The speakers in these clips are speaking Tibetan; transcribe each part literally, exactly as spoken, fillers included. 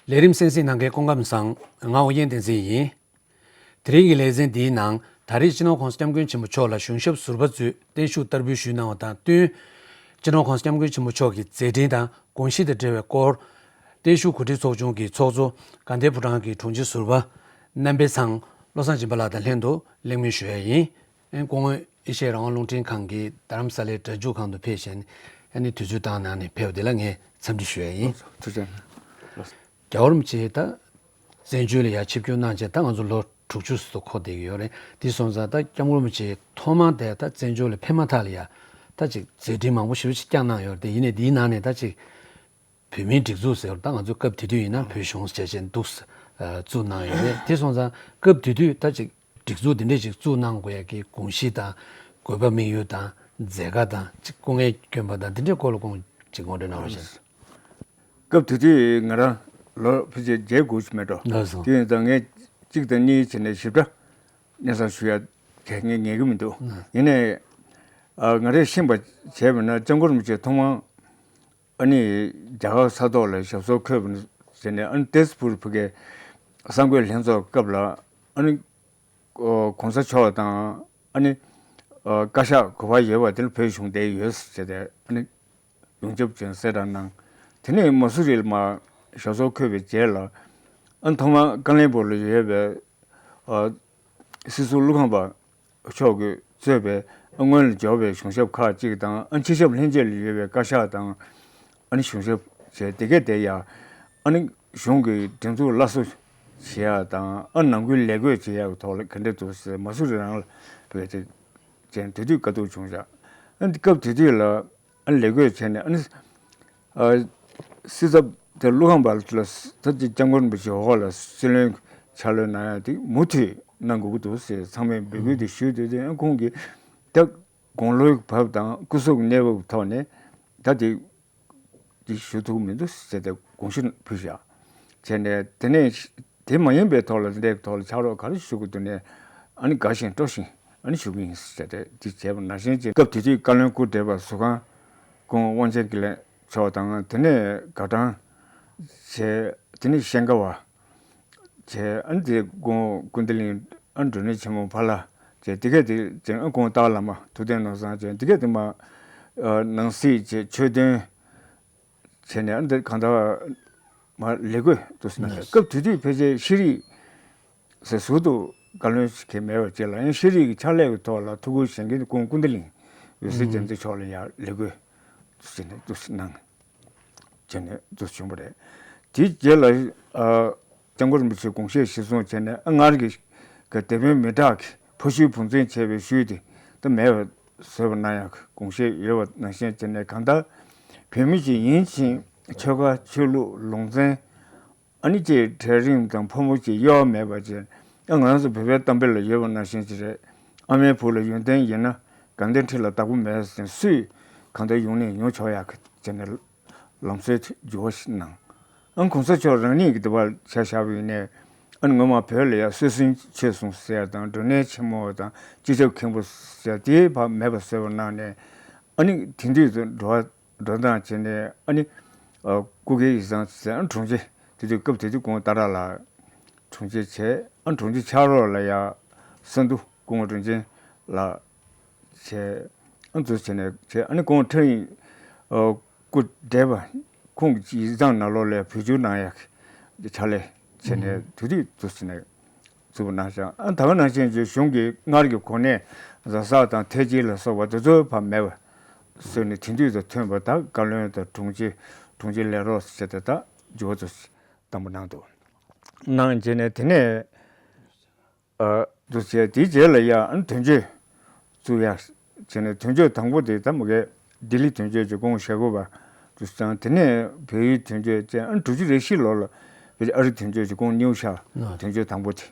ལས་རིམ་གསན་གཟིགས་གནང་མཁན་སྐུ་ཁམས་བཟང་། ང་ཨོ་རྒྱན་བསྟན་འཛིན་ཡིན། དེ་རིང་གི་ལེ་ཚན་འདིའི་ནང་ད་རེས་སྤྱི་ནོར་༸གོང་ས་༸སྐྱབས་མགོན་ཆེན་པོ་མཆོག་ལ་གཞུང་ཞབས་ཟུར་པ་ཚོས་བརྟན་བཞུགས་བསྟར་འབུལ་ཞུས་གནང་བ་དང་བསྟུན། སྤྱི་ནོར་༸གོང་ས་༸སྐྱབས་མགོན་ཆེན་པོ་མཆོག་གི་མཛད་འཕྲིན་དང་དགོངས་གཞི་དང་འབྲེལ་བའི་སྐོར། བརྟན་བཞུགས་གོ་སྒྲིག་ཚོགས་ཆུང་གི་ཚོགས་གཙོ་དགའ་ལྡན་ཕོ་བྲང་གི་དྲུང་ཆེ་ཟུར་པ་རྣམ་པའི་ཚང་བློ་བཟང་སྦྱིན་པ་ལགས་དང་ལྷན་དུ་གླེང་མོལ་ཞུ་ཡ་ཡིན། སྐུ་ངོ་ཨེ་ཤེ་ཡ་རང་དབང་རླུང་འཕྲིན་ཁང་གི་རྡ་རམ་ས་ལའི་སྒྲ་འཇུག་ཁང་དུ་ཕེབས་བཞིན་ཨ་ནི་དུས་ཚོད་བཏང་གནང་ནས་ཕེབས་པ་དེ་ལ་ངས་འཚམས་འདྲི་ཞུ་ཡ་ཡིན། ཐུགས་རྗེ་ཆེ། རྒྱལ་བ་རིན་པོ་ཆེ་ད་བཙན་བྱོལ་ལ་ཡར་ཆིབས་བསྒྱུར་གནང་བྱས་ད་ང་ཚོ་ལོ་དྲུག་ཅུ་ཙམ་འཁོར་བསྡད་ཀྱི་ཡོད་རེད། དེ་སོང་ཙང་ད་༸སྐྱབས་མགོན་རིན་པོ་ཆེ་ཐོག་མར་དེ་ད་བཙན་བྱོལ་ལ་ཕེབས་མ་ཐག་ལ་ཡ་ད་ཅིག་མཛད་འཕྲིན་མང་པོ་ཞེ་པོ་ཅིག་བསྐྱངས་གནང་ཡོད་རེད། དེ་ཡིན་ནའི་དེའི་ནང་ནས་ད་ཅིག་བོད་མིའི་སྒྲིག་འཛུགས་ཟེར་བ་ད་ང་ཚོ་སྐབས་དེ་དུས་ཡིན་ན་བོད་གཞུང་ཟེར་བྱས་འདུག་བཙུགས་གནང་ཡོད་རེད། དེ་སོང་ཙང་སྐབས་དེ་དུས་ད་ཅིག་སྒྲིག་འཛུགས་འདི་འདྲས་ཅིག་བཙུགས་གནང་དགོས་ཡ་གི་དགོངས་གཞི་དང་དགོས་པ་དམིགས་ཡུལ་དང་མཛད་དཀའ་དང་ཅིག་སྐུ་ངལ་བསྐྱོན་པ་དང་འདི་འདྲའི་སྐོར་ལ་ཁོང་ཅིག་ངོ་སྤྲོད་གནང་རོགས་ཞུ། སྐབས་དེ་དུས་ང་རང་ལོ་ཕལ་ཆེར་བརྒྱད་དགུ་ཞིག་མེད་འགྲོ། ལགས་སོ། དེ་ཡིན་ཙང་ངས་གཅིག་དང་གཉིས་བྱས་ནས་ཞིབ་ཕྲ་སྙན་སེང་ཞུ་ཡ་གལ་ངས་ངེས་ཀྱི་མི་འདུག་ཡིན་ནའི་ཨ་ང་རས་ཤེས་པ་བྱས་པ་ན་༸སྐྱབས་མགོན་རིན་པོ་ཆེ་ཐོག་མར་ཨ་ནི་རྒྱ་གར་ས་ཐོག་ལ་ཞབས་སོར་འཁོད་པ་ནས་བྱས་ནས་ཨ་ནི་ཏེས་པུར་ཕ་གིའི་གསར་འགོད་ལྷན་ཚོགས་སྐབས་ལ་ཨ་ནི་ཨོ་༸གོང་ས་མཆོག་དང་ཨ་ནི་ཨོ་བཀའ་ཤག་ག་པར་ཡོད་པ་དེ་ལ་བོད་གཞུང་བསྡད་ཡོད་ཟེར་ཏེ་ཨ་ནི་ཡོངས་ཁྱབ་ཅན་གསལ་བསྒྲགས་གནང་། དེ་ནས་མ་སུ་རི་ལ་མར་ཞབས་སོར་འཁོད་པའི་རྗེས་ལ་ཨ་ནི་ཐོག་མར་ཀ་ལན་སྦུག་ལ་ཡོད་པའི་ཨོ་སྲིད་ཟུར་ཀླུ་ཁམས་པ་མཆོག་གིས་གཙོས་པའི་ཨ་སྔོན་ལ་འབྱོར་བའི་གཞུང་ཞབས་ཁག་ཅིག་དང་ཨ་ནི་ཕྱི་ཞབས་ལྷན་རྒྱས་ལ་ཡོད་པའི་བཀའ་ཤག་དང་། ཨ་ནི་གཞུང་ཞབས་བྱས་དེ་གས་དེ་ཡ། ཨ་ནི་གཞུང་གི་སྒྲིག་འཛུགས་སླར་གསོ་བྱེད་ཡ་དང་ཨ་ནང་ཁུལ་ལས་བགོས་བྱེད་ཡ་གི་ཐོག་ལ་ག་འདྲ་འདུག་ཟེར་མ་སུ་རི་རང་ལ་བོད་དེ་ཅན་དེ་དུས་དཀའ་སྡུག་བྱུང་བཞག་ཨ་ནི་སྐབས་དེ་དུས་ལ་ཨ་ནི་ལས་བགོས་བྱས་ནས་ཨ་ནི་ཨ་སྲིད་ཚབ་དེ་ཀླུ་ཁམས་པ་ལ་ད་ཅིག་༸སྐྱབས་མགོན་རིན་པོ་ཆེ་འོག་ལ་སྲིད་བློན་ཕྱག་ལས་གནང་ཡ་དེ་མུ་མཐུད་གནང་དགོས་ཀྱི་འདུག་ཟེར་ཚང་མས་འབོད་སྐུལ་དེ་ཞུས་དུས་དེ་ཨ་ཁོང་གིས་ད་དགུང་ལོའི་བབ་དང་སྐུ་གཟུགས་གནས་བབ་ཐོག་ནས་ད་དེ། འདི་ཞུ་ཐུབ་མི་འདུག་ཟེར་ཏེ་དགོངས་ཞུ་ཕུལ་བཞག་བྱས་ནས་དེ་ནས་དེ་མ་ཡིན་པའི་ཐོག་ལ་འདི་འདྲའི་ཐོག་ལ་ཕྱག་རོགས་ག་རེ་ཞུ་དགོས་འདུག་ནས་ཨ་ནི་དགའ་བཞིན་སྤྲོ་བཞིན་ཨ་ནི་ཞུ་གི་ཡིན་ཟེར་ཏེ་འདི་བྱས་པ་ནང་བཞིན་གྱི་སྐབས་དེ་དུས་བཀའ་བློན་སྐུ་བགྲེས་པ་ཟུར་ཁང་སྐུ་ངོ་དབང་ཆེན་དགེ་ལེགས་མཆོག་དང་དེ་ནས་དགའ་ཀྲང་བྱས་དེ་ནས་ཤེས་དགའ་བ། བྱས་ཨ་ནི་དེ་ཁོང་སྐུ་མདུན་གླིང་ཨ་མགྲོན་གནས་ཆེན་མོ་ཕ་ལྷ་བྱས་དེ་གས་དེ་བྱས་ཨ་ཁོང་སྟག་བླ་མ་ཐུབ་བསྟན་ནོར་བཟང་བྱས་དེ་གས་དེ་མ་ཨ་ནང་སྲིད་བྱས་ཆོས་དོན་བྱས་ནས་ཨ་ནི་དེ་གང་ལྟར་མ་ལས་བགོས་འདུག་ཟེར་ན་སྐབས་དེ་དུས་ཕལ་ཆེར་ཤེས་རིག་ཟེར་ཟུར་དུ་བཀའ་བློན་ཞིག་གིས་མེད་པ་བཅས་ལ་ཡང་ཤེས་རིག་གི་ཕྱག་ལས་ཀྱི་ཐོག་ལ་ཐུགས་ཁུར་བཞེས་མཁན་དེ་ཁོང་སྐུ་མདུན་གླིང་འོད་ཟེར་རྒྱལ་མཚན་མཆོག་ལ་ཡང་ལས་བགོས་འདུག་ཟེར་ནས་འདུག་ཟེར་གནང་། བྱས་ནས་འདུག་བྱུང་བ་རེད། དེའི་རྗེས་ལ་ཨ་༸སྐྱབས་མགོན་རིན་པོ་ཆེའི་དགོངས་བཞེད་གཞིར་བཟུང་བྱས་ནས་ཨ་སྔར་གྱི་གི་དེ་ཕན་མི་དྲག་གི་ཕོ་ཤུལ་བུ་འཛིན་བྱས་པའི་ཤུལ་དེ་ད་མེད་པ་བཟོས་པ་གནང་ཡག་གི་དགོངས་བཞེད་ཡོད་པ་ནང་བཞིན་བྱས་ནས་གང་ལྟར་བོད་མི་ཞིག་ཡིན་ཕྱིན་ཆོལ་ཁ་ཆོས་ལུགས་ལུང་ཚན་ཨ་ནི་ཅེས་གྲལ་རིམ་དང་ཕོ་མོ་ཅེས་དབྱེ་བ་མེད་པ་བྱས་ཨ་ང་རང་ཚོ་བོད་པའི་གཏམ་དཔེ་ལ་ཡོད་པ་ནང་བཞིན་ཅིག་རེད། ཨ་མའི་བུ་ལ་ཡོན་ཏན་ཡིན་ན་དགའ་ལྡན་ཁྲི་ལ་བདག་པོ་མེད་ཟེར་སུས་གང་ལྟར་ཡོང་ནས་ཡོང་ཆོག་ཡག་གི་བྱས་ནས། ལམ་སྲོལ་དེ་འགྱུར་བ་ཞིག་གནང་། ཨང་གོང་ས་མཆོག་རང་ཉིད་ཀྱི་འདི་པར་ཆ་བཞག་པ་ཡིན་ནའི་ཨ་ནི་སྔོན་མ་བོད་ལ་ཡང་སྲོལ་ཟིན་ཆོས་སྲུང་ཟེར་ཡ་དང་མགྲོན་གནས་ཆེན་མོ་དང་སྤྱི་ཁྱབ་མཁན་པོ་ཟེར་ཡ་དེའི་བར་མེད་པ་བཟོས་པ་གནང་ནས་ཨ་ནི་དེང་དུས་སུ་འགྲོ་བ་འགྲོ་སྟངས་བྱས་ནས་ཨ་ནི་སྐུ་སྒེར་ཡིག་ཚང་ཟེར་ཨ་དྲུང་ཆེ་དེ་དུས་སྐབས་དེ་དུས་ཁོང་ཏཱ་ར་ལགས་དྲུང་ཆེ་བྱས་ཨ་དྲུང་ཆེ་ཕྱག་རོགས་ལ་ཡང་ས་འདུ་སྐུ་ངོ་དྲིན་ཅན་ལགས། བྱས། ཨ་འཛུགས་བྱས་ནས་བྱས་ཨ་ནི་ཁོང་ཁྲིམས་ཡིག་ཨ་སྐུ་བགྲེས་པ་ཁོང་གི་ཡིག་ཚང་ནང་ལོགས་ལ་བེད་སྤྱོད་གནང་ཡག་གི་ཕྱག་ལས་བྱས་ནས་དེ་དུས་འཛུགས་བྱས་ནས་བཙུགས་པ་གནང་ཤག་ཨ་ད་ག་ནང་བཞིན་གྱི་གཞུང་གི་སྔར་གྱི་གོ་གནས་གཟའ་ཟག་དང་ཐེལ་ཙེ་ལ་སོགས་པ་དེ་ཚོའི་བར་མེད་པ་བཟོས་ནས་དེང་དུས་སུ་ཐོན་པ་ད་བཀའ་བློན་དང་དྲུང་ཆེ་དྲུང་ཆེ་ལས་རོགས་ཟེར་ཏེ་ད་འགྱུར་བ་ཚོ་དང་པོ་གནང་འདུག་གནང་བྱས་ནས་དེ་ནས། ཨ་འདུག་བྱས་དེའི་རྗེས་ལ་ཡང་ཨ་ནི་དོན་གཅོད་བཙུགས་ཡག་བྱས་ནས་དོན་གཅོད་དང་པོ་དེ་ད་མ་གི་ལྡི་ལི་དོན་གཅོད་ཀྱི་སྐུ་ངོ་ཞྭ་གོས་པ་འདུག་ཙང་དེ་ནས་བལ་ཡུལ་དོན་གཅོད་བཅས་ཨ་ནི་དྲུག་ཅུ་རེ་བཞི་ལོ་ལ་བལ་ཨ་རི་དོན་གཅོད་ཀྱི་སྐུ་ངོ་ནིའུ་ཤར་དོན་གཅོད་དང་པོ་དེ་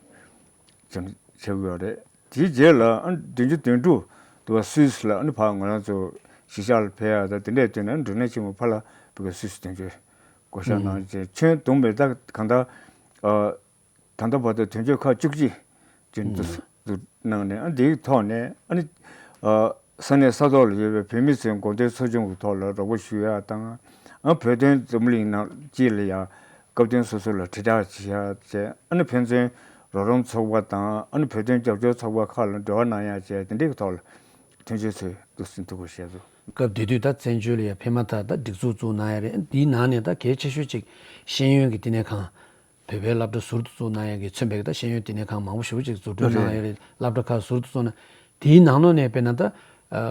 བྱས་བྱས་ཡོད་རེད། དེའི་རྗེས་ལ་ཨ་ནི་བདུན་ཅུ་དོན་དྲུག་དུ་བ་སུད་སི་ལ་ཨ་ནི་ཕར་ང་རང་ཚོ་གཞིས་ཆགས་ལ་ཕེབས་ཡག་ད་དེ་འདྲའི་དུས་ན་མགྲོན་གནས་ཆེན་མོ་ཕ་ལ་བི་ག་སུད་སི་དོན་གཅོད་བསྐོ་བཞག་གནང་བྱས་ཁྱོན་བསྡོམས་པས་ད་གང་ལྟར་ཨ། ད་ལྟ་བར་དུ་དོན་གཅོད་ཁག་བཅུ་གཅིག་ཅིག་འདུག་འདུག་གནང་ནས་ཨ་འདིའི་ཐོག་ནས་ཨ་ནི་ཨ་ས་གནས་ས་ཐོག་ལ་ཡོད་པའི་བོད་མི་ཚོའི་དགོངས་དོན་ཚོགས་ཆུང་གི་ཐོག་ལ་རོགས་པ་ཞུ་ཡག་དང་ཨ་བོད་དོན་འཛམ་གླིང་ནང་སྤྱི་ལ་ཡང་ སྐབས་དོན་སོ་སོ་ལ་དྲིལ་བསྒྲགས་བྱེད་ཡག་བྱས། ཨ་ནི་ཕན་ཚུན་རོགས་རམ་ཚོགས་པ་དང་ཨ་ནི་བོད་དོན་རྒྱབ་སྐྱོར་ཚོགས་པ་ཁག་ལ་འབྲེལ་བ་གནང་ཡག་བྱས། དེ་འདྲའི་ཐོག་ལ་མཐུན་ཕྱོགས་ཚོས་འདུག་སེ་འདུག་གོ་བཤད་འདུག་སྐབས་དེ་དུས་ད་བཙན་བྱོལ་ལ་ཡ་ཕེབས་མ་ཐག་ད་སྒྲིག་འཛུགས་བཙུགས་གནང་ཡ་རེད། འདིའི་ནང་ནས་ད་གལ་ཆེ་ཤོས་ཅིག་ཤེས་ཡོན་གྱི་བསྟི་གནས་ཁང་། བོད་པའི་སློབ་གྲྭ་ཟུར་དུ་བཙུགས་གནང་ཡ་གི་མཚོན་པའི་ད་ཤེས་ཡོན་བསྟི་གནས་ཁང་མང་པོ་ཞེ་པོ་ཅིག་འཛུགས་སྐྲུན་གནང་ཡ་རེད། སློབ་གྲྭ་ཁག་ཟུར་དུ་བཙུགས་ན། དེའི་ནང་ལོགས་ནས་དཔེར་ན་ད་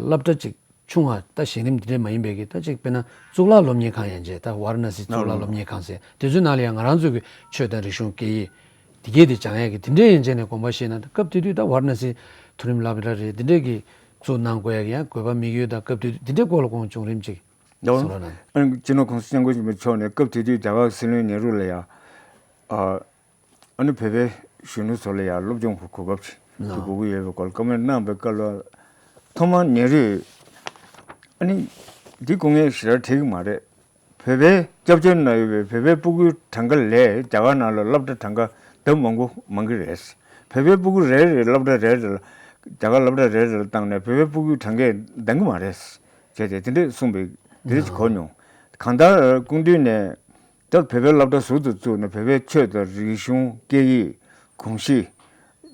སློབ་གྲྭ་ཅིག་ཆུང་བ་ད་གཞི་རིམ་འདི་འདྲས་མ་ཡིན་པའི་གི་ད་ཅིག་དཔེར་ན་གཙུག་ལག་སློབ་གཉེར་ཁང་ཡན་ཆད་ད་ཝཱ་ར་ཎ་སི་གཙུག་ལག་སློབ་གཉེར་ཁང་ཟེར་དེ་ཚོའི་ནང་ལ་ཡང་ང་རང་ཚོའི་གི་ཆོས་དང་རིག་གཞུང་སྐད་ཡིག་དེ་གས་དེ་སྦྱང་ཡ་གི་དེ་འདྲས་ཡན་ཆད་ནས་དགོངས་པ་བཞེས་ན། ད་སྐབས་དེ་དུས་ད་ཝཱ་ར་ཎ་སི་མཐོ་རིམ་སློབ་གྲྭ་རེད། དེ་འདྲས་གི་བཙུགས་གནང་དགོས་ཡ་གི་ཡང་དགོས་པ་དམིགས་ཡུལ་དང་སྐབས་དེ་དུས་དེ་འདྲས་སྐོར་ལ་ཁོང་བྱུང་རིམ་ཅིག་ཡང་གསུང་རོགས་གནང་། སྤྱི་ནོར་༸གོང་ས་༸སྐྱབས་མགོན་ཆེན་པོ་མཆོག་ནས་སྐབས་དེ་དུས་རྒྱ་གར་སྲིད་བློན་ནེ་རུ་ལ་ཡང་། ཨ་ནི་བོད་པའི་གཞོན་ནུ་ཚོ་ལ་ཡང་སློབ་སྦྱོང་གི་གོ་སྐབས་ཅིག་དགོས་ཀྱི་ཡོད་པའི་སྐོར་བཀའ་མོལ་གནང་བའི་སྐབས་ལ། ཐོག་མར་ནེ་རུས། ཨ་ནི་འདི་སྐུ་ངལ་ཞེ་དྲག་འཕྲད་ཀྱི་མ་རེད། བོད་པའི་སྐྱབས་བཅོལ་ནང་ཡོད་པའི་བོད་པའི་སྤུ་གུའི་གྲངས་ཀ་ལས་རྒྱ་གར་ནང་ལ་སློབ་གྲྭ་གྲངས་ཀ་ལྡབ་མང་པོ་མང་གི་རེད། བོད་པའི་སྤུ་གུ་རེ་རེ་སློབ་གྲྭ་རེ་རེ་ལ་རྒྱ་གར་སློབ་གྲྭ་རེ་རེ་ལ་བཏང་ནས་བོད་པའི་སྤུ་གུའི་གྲངས་ཀས་འདང་གི་མ་རེད། བྱས་ཏེ་དེ་འདྲས་གསུངས་པའི་དེ་འདྲས་ཅིག་གོ་མྱོང་། གང་ལྟར་སྐུ་མདུན་ནས། ད་བོད་པའི་སློབ་གྲྭ་ཟུར་དུ་བཙུགས་ནས་བོད་པའི་ཆོས་དང་རིག་གཞུང་སྐད་ཡིག་གོམས་གཤིས་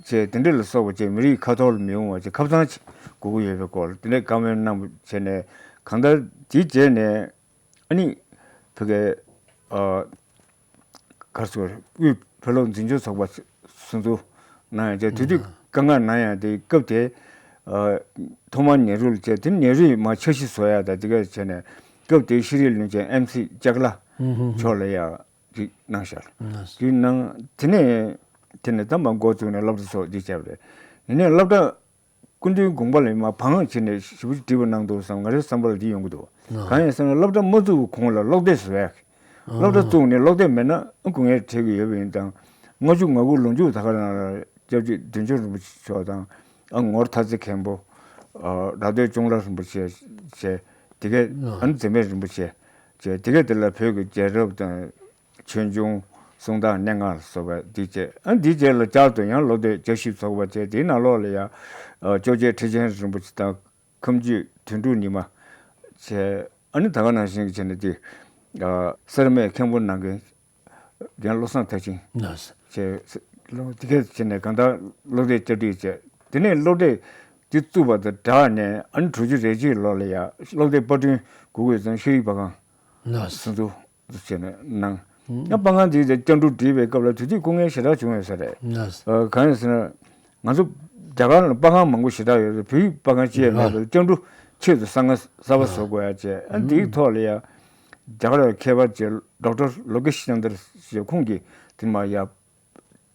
བཅས་དེ་འདྲ་ལ་སོགས་པ་བཅས་མི་རིགས་ཁ་ཐོར་ལ་མི་ཡོང་བ་བཅས་ཁ་ཚང་ཅིག་དགོས་ཀྱི་ཡོད་པའི་སྐོར་དེ་འདྲའི་བཀའ་མོལ་གནང་བ་བྱས་ནས། གང་ལྟར་དེའི་རྗེས་ནས་ཨ་ནི་བོད་སྐད་ཨ་གར་སོ་དབུས་བོད་སློབ་འཛིན་སྐྱོང་ཚོགས་པ་ཟུར་འཛུགས་གནང་ཡང་བྱས། དེ་དུས་དཀའ་ངལ་གནང་ཡང་དེ་སྐབས་དེ་ཨ་ཐོག་མར་ནེ་རུ་ལ་བྱས། དེ་ནེ་རུས་མར་འཆར་གཞི་བཟོ་ཡ་དང་དེ་ག་བྱས་ནས། སྐབས་དེའི་ཤེས་རིག་བློན་ཆེན་ཨེམ་སི་ལྕགས་ལ་མཆོག་ལ་ཡང་དེ་གནང་ཤག་དེ་གནང་། དེ་ནས་དེ་ནས་ད་མར་འགོ་བཙུགས་ནས་སློབ་གྲྭ་སོགས་འདི་བྱས་པ་རེད། ཡིན་ནའི་སློབ་གྲྭ་སྐུ་མདུན་དགོངས་པ་ལ་མར་བང་བྱས་ནས་ཞེ་པོ་ཅིག་བྲིས་པ་གནང་འདུག་བསམ། ང་རའི་བསམ་པ་ལ་འདི་ཡོང་གི་འདུག་གང་ཡིན་ཟེར་ན་སློབ་གྲྭ་མ་བཙུགས་པའི་གོང་ལ་སློབ་དེབ་བཟོ་ཡག་སློབ་གྲྭ་བཙུགས་ནས་སློབ་དེབ་མེད་ན་སྐུ་ངལ་འཕྲད་ཀྱི་ཡོད་པ་ཡིན་ཙང་། ལྔ་བཅུ་ང་དགུ་ལོ་མཇུག་ད་ག་རང་ལ་སྐྱབས་རྗེ་བདུད་འཇོམས་རིན་པོ་ཆེ་མཆོག་དང་། ཨ་ངོར་ཐར་རྩེ་མཁན་པོ། ཨ་ར་སྟོད་ཅོང་ལ་རིན་པོ་ཆེ་བཅས། དེ་གས་ཨ་ནི་འཛད་མེད་རིན་པོ་ཆེ་བཅས། དེ་གས་དེ་ལ་བོད་ཀྱི་རྒྱལ་རབས་དང་ཆོས་འབྱུང་གསུང་སྟངས་སྙན་ངག་ལ་སོགས་པ་འདི་བཅས། ཨ་འདིའི་རྗེས་ལ་བསྐྱར་དུ་ཡང་སློབ་དེབ་བསྐྱར་ཞིབ་ཚོགས་པ་བཅས། དེའི་ནང་ལོགས་ལ་ཡང་ཨ་ཅོག་ཅེ་ཁྲི་ཆེན་རིན་པོ་ཆེ་དང་། ཁམས་ཆོས་དོན་གྲུབ་ཉི་མ་བཅས། ཨ་ནི་ད་ག་ནང་བཞིན་གྱི་བྱས་ནས་དེ་ཨ་སེར་སྨད་མཁན་པོ་ནང་གི་རྒན་བློ་བཟང་མཐར་ཕྱིན་ལགས། བཅས། ལོ་དེ་གས་བྱས་ནས་གང་ལྟར་སློབ་དེབ་བསྐྱར་བསྒྲིགས་བྱས། དེ་ནས་སློབ་དེབ་དེ་བཙུགས་པ་དང་སྦྲགས་ནས་ཨ་ནི་དྲུག་ཅུ་རེ་གཅིག་ལོ་ལ་ཡང་སློབ་དེབ་པར་སྐྲུན་དགོས་ཀྱི་ཡོད་ཙང་ཤེས་རིག་པར་ཁང་ལགས། ཟུར་འཛུགས་བྱས་ནས་གནང་། ཡང་པར་ཁང་དེའི་བསྐྱར་འགྲོ་བསྒྲིགས་པའི་སྐབས་ལ་དུས་ཚོད་སྐུ་ངལ་ཞེ་དྲག་བྱུང་ཡོད་ས་རེད། ལགས། ཨ་གང་ཡིན་ཟེར་ན། ང་ཚོ་རྒྱ་གར་ལ་པར་ཁང་མང་པོ་ཞེ་དྲག་ཡོད་རེད། བོད་ཡིག་པར་ཁང་གཅིག་ཡང་མེད་པར་བསྐྱར་འགྲོ་ཆེད་དུ་གསར་ཁང་གསར་པ་བཟོ་དགོས་ཡ་བྱས། ཨ་འདིའི་ཐོག་ལ་ཡ་རྒྱ་གར་མཁས་པ་ཅིག་ཌོག་ཊར་ལོ་ཀེ་ཤི་ཅན་དར་ཞེས་ཁོང་གིས་དེ་མར་ཡ་